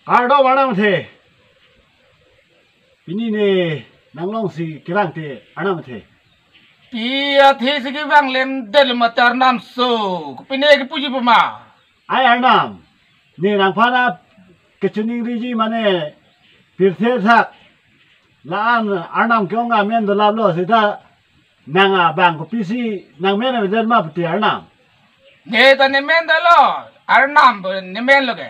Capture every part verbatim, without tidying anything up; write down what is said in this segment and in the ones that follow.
Kardom arnam athe. Pini ne nanglongsi kevang te arnam athe. Pi athe si kevang lem del matar nam so. Pini kepuji puma. Ai arnam. Ne nangphan a kechiningriji mane pirthe athak. La-an arnam ke-ong amen dolaplo seta nang abang kopisi nangmen avedet ma pute arnam. Ne ta nemen dolo, arnam bo nemen lo ke.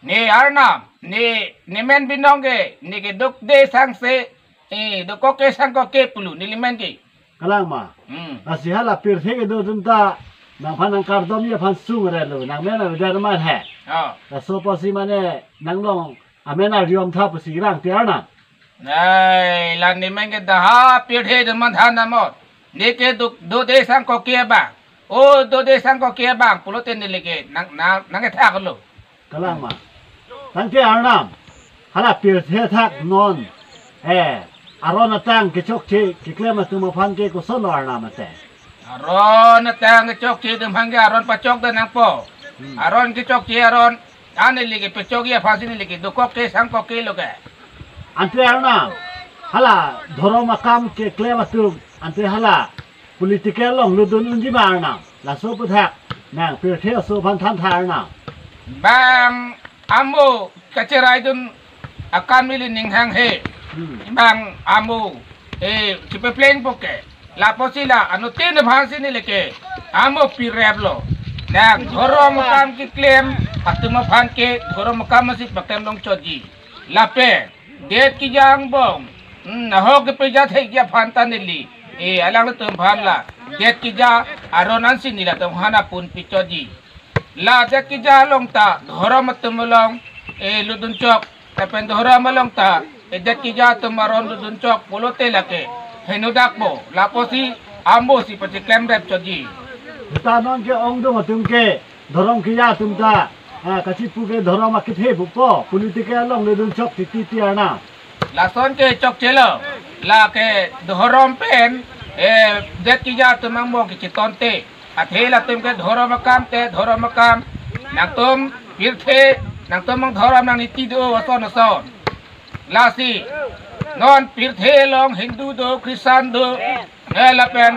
Ne arnam, ne nemen binong ke, ne ke dukde sangse, eh, dokok ke sangkok ke pulo, neli men ke. Kalang ma. Hmm. Lasi hala pirthe kedo atum ta nangphan nangkardomji aphan sungre lo, nangmen avedet ma he. Oh. Laso apotsi mane nanglong amen ariom tha pusi rang te arnam. Nai, la nemen ke daha pirthe atum manthan namo. Ne ke duk, dode sangkok ke abang. O dode sangkok ke abang pulote neli ke nang, nang, nangkethak lo. Kalang ma. Tangte arnam. Hala pirthe athak non. Eh, aron atang kechokche keklem atum aphan ke koson lo arnam ate. Aron atang kechokche atum aphan ke aron pachok dan nangpo. Hmm. Aron kechokche aron. An neli ke pachokji aphansi neli ke dokok ke sangkok ke lo ke. Ante arnam, hala dhorom akam keklem atum, ante hala political along lutdun unji ma arnam. Laso aputhak nang pirthe aso aphan thantha arnam. Bang amo kacheraidun akam neli ning hanghe. Hmm. Bang amo, eh, chipeplengpo ke. Lapusi la anuttin aphansi neli ke amo pirep lo. Nang dhorom akam keklem atum aphan ke dhorom akam si paklem longchotji. Lapen det keja angbong, hmm, nahok kepeja thekji aphan ta neli, eh, alanglitum aphan la det keja aron ansi neli latum aphan apun pichotji. La det keja along ta dhorom atum along, eh, lutdun chok. Lapen dhorom along ta, eh, det keja atum aron lutdun chok pulote lake henodak bo, lapusi amo si pachiklem rep chotji. Seta non ke-ongdung atum ke dhorom keja atum ta, ah, kachipu ke dhorom akethe pupo, political along lutdun chok titi ti arnam. Lason ke chokchelo, lake dhorom pen, eh, det keja atum angbong kechetonte. Athe latum ke dhorom akam te dhorom akam. Nangtum pirthe, nangtum mang dhorom nangniti do ason ason. Lasi non pirthe along Hindu do, Christian do, eh, lapen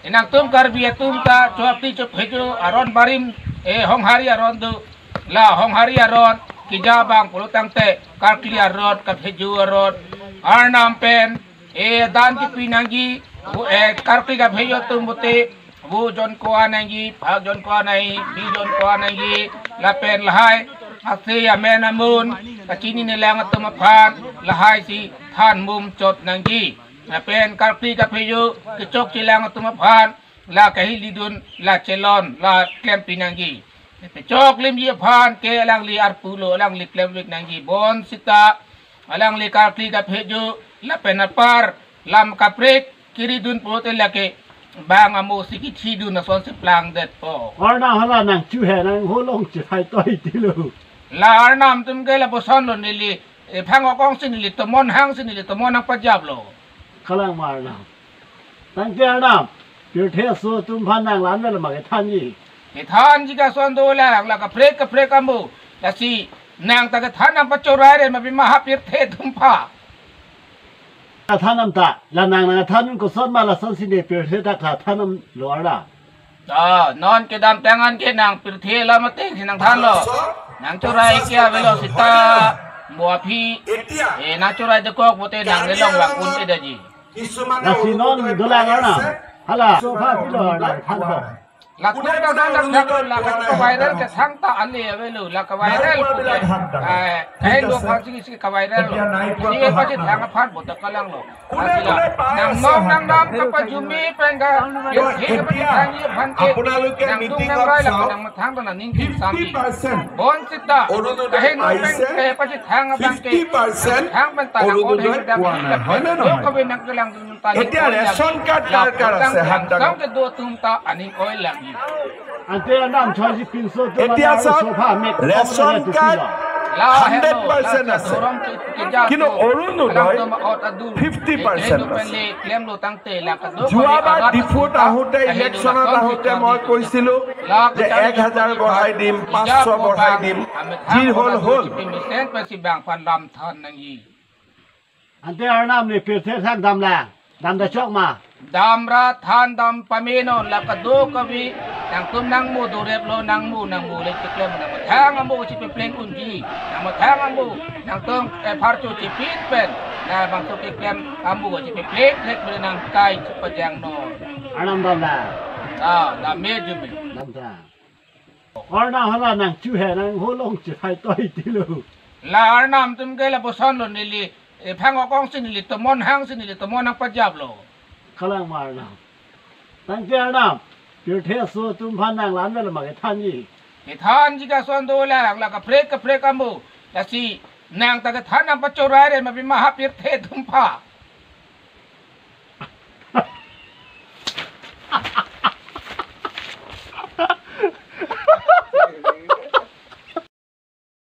nangtum Karbi atum ta chopti chophejo aron barim, eh, honghari aron do. La honghari aron keja abang pulo tangte karkli aron, kaphejo aron, arnam pen, eh, dan kepi nangji, vo, eh, karkli kaphejo atum pute, vo jon ko-an nangji, phak jon ko-an nangji, phi jon ko-an nangji, lapen lahai ase amen amun kachininelang atum aphan lahai si than mum chot nangji. Lapen karkli kaphejo kechokchelang atum aphan la kahilidun, la chelon, la klempi nangji. Pachoklemji aphan ke alangli arpu lo, alangli klemvek nangji. Bonsita alangli karkli kaphejo lapen apar lam kaprek keridun pulote lake bang amo si kithidun ason si plangdetpo. Arnam hala nangchu he, nang holong chihai toi tilo. La arnam atum ke lapuson lo, neli, eh, phang-ok-ong si neli tomon hang si neli tomon hang pajaplo. Kalang ma arnam. Tangte arnam, pirthe aso atum aphan nang la-an vel ma kethanji. Kethanji ke ason dolang, la kaprek kaprek amo. Lasi nang ta kethan nang pachorai re ma pima ha pirthe atum aphan. Kethan nang ta, la nang nangthan koson ma lasonsi ne pirthe athak than nanglo arnam. Ah, non kedamtang an ke nang pirthe alam ateng si nangthanlo. Nangchorai ke avelo seta, mo aphi, eh, nangchorai dokok pute nang nelong vang un-edetji. Lasi non dolang arnam. Hala, so aphi lo arnam thanpo. Latum ta dan dak dak la ka viral ke sang ta ale avelo, la ka viral pute. Eh, kahin do aphansi si ka viral lo. Si pachethang aphan bo ta kalanglo. Asila, nang nong nang nam kapajumi pen ka, pirthe kapachethangji aphan ke, আপোনালোকে nang tung মিটিঙত nang rai la চাওক, nang mathang ta nang ningting samji. Fifty percent Bonsita, অৰুণোদয় kahin nong pen পাইছে, kapachethang abang ke, fifty percent thang pen ta nang অৰুণোদয় odheng dak পোৱা নাই, dak হয় নে pen, নহয়? Kave nang kelang tum ta ning এতিয়া oi ration lagi. Card কাৰ কাৰ আছে? হাত দাঙক। Sang kedo atum ta aning oi lagi. Ante arnam choi si pinso atum এতিয়া arnam চাওক, so pha mek ration kong card mek hundred percent আছে। কিন্তু অৰুণোদয় fifty percent আছে। যোৱাবাৰ ডিফুত আহোঁতে, ইলেকশ্যনত আহোঁতে মই কৈছিলো যে এক হাজাৰ বঢ়াই দিম, পাঁচশ বঢ়াই দিম, যি হ'ল হ'ল। Ante Arnam ne pirthe than damlang, dam da chok ma? Damra than dam pame non, la kadokave nangtum nangmu doreplo, nangmu nangmu le chiklem, nangmathang amu chipepleng unji, nangmathang amu nangtum, eh, pharcho chipin pen nabangso keklem amu chipepleng lek pen nangkai chipajang non. Arnam damlang. Ah, dam me jume. Dam ta. Arnam hala nangchu he, nang holong chithai toi tilo. La Arnam atum ke lapuson lo, neli, eh, phang okong si neli tomon, hang si neli tomon nangpajaplo. Kalang ma Arnam. Tangte Arnam, pirthe aso atum aphan nang lan velo ma kethanji? Kethanji ke ason dolang, la kaprek kaprek amu. Lasi nang ta kethan nangpachorai re ma pima ha pirthe atum aphan.